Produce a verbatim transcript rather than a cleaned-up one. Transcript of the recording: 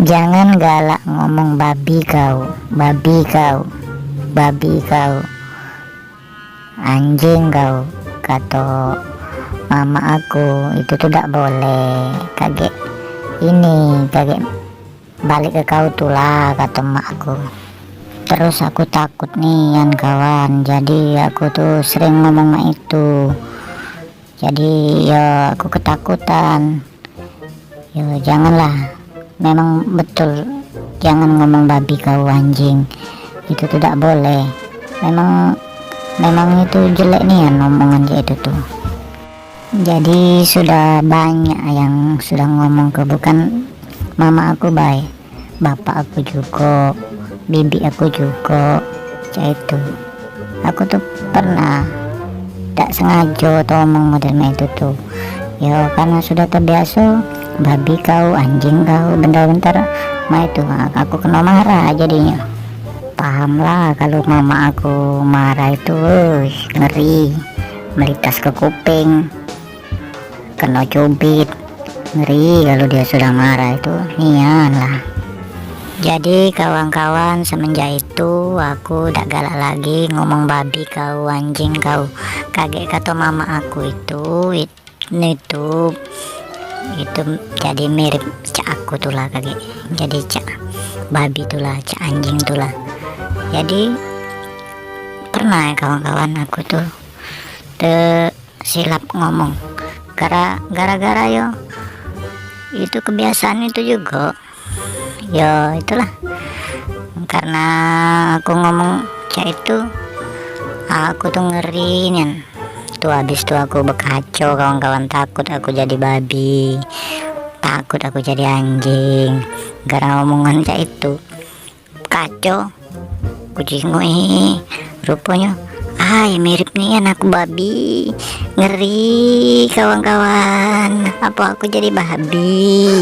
Jangan galak ngomong babi kau, babi kau, babi kau, anjing kau, kato mamak aku. Itu tu dak boleh, kagek ini, kagek balik ke kau tu lah, kato mak aku. Terus aku takut nian kawan, jadi aku tu sering ngomong mak itu. Jadi ya aku ketakutan. Ya janganlah, memang betul, jangan ngomong babi kau, anjing. Itu tu dak boleh. Memang, memang itu jelek nian omongan cak itu tu. Jadi sudah banyak yang sudah ngomong ke, bukan mama aku bae, bapak aku jugo, bibi aku jugo, cak itu. Aku tu pernah dak sengajo tu omong model mak itu tu. Yo karena sudah terbiaso, babi kau, anjing kau, bentar-bentar mak itu, aku keno marah jadinyo. Paham lah kalu mama aku marah itu, uish, ngeri, melitas ke kuping, keno cubit, ngeri kalu dio sudah marah itu, nian lah. Jadi kawan-kawan, semenjak itu aku dak galak lagi ngomong babi kau, anjing kau. Kagek kato mama aku itu, it-, itu, itu jadi mirip cak aku tu lah kagek. Jadi cak babi tu lah, cak anjing tu lah. Jadi pernah ya kawan-kawan, aku tu te- silap ngomong. Gara, gara-gara yo itu kebiasaan itu jugo. Yo itulah. Karena aku ngomong cak itu, aku tu ngeri nian. Tu habis tu aku bekaco kawan-kawan, takut aku jadi babi. Takut aku jadi anjing. Gara omongan cak itu. Kaco. Ku jinguk, eh, ruponyo, ai, mirip nian aku babi. Ngeri, kawan-kawan. Apo aku jadi babi?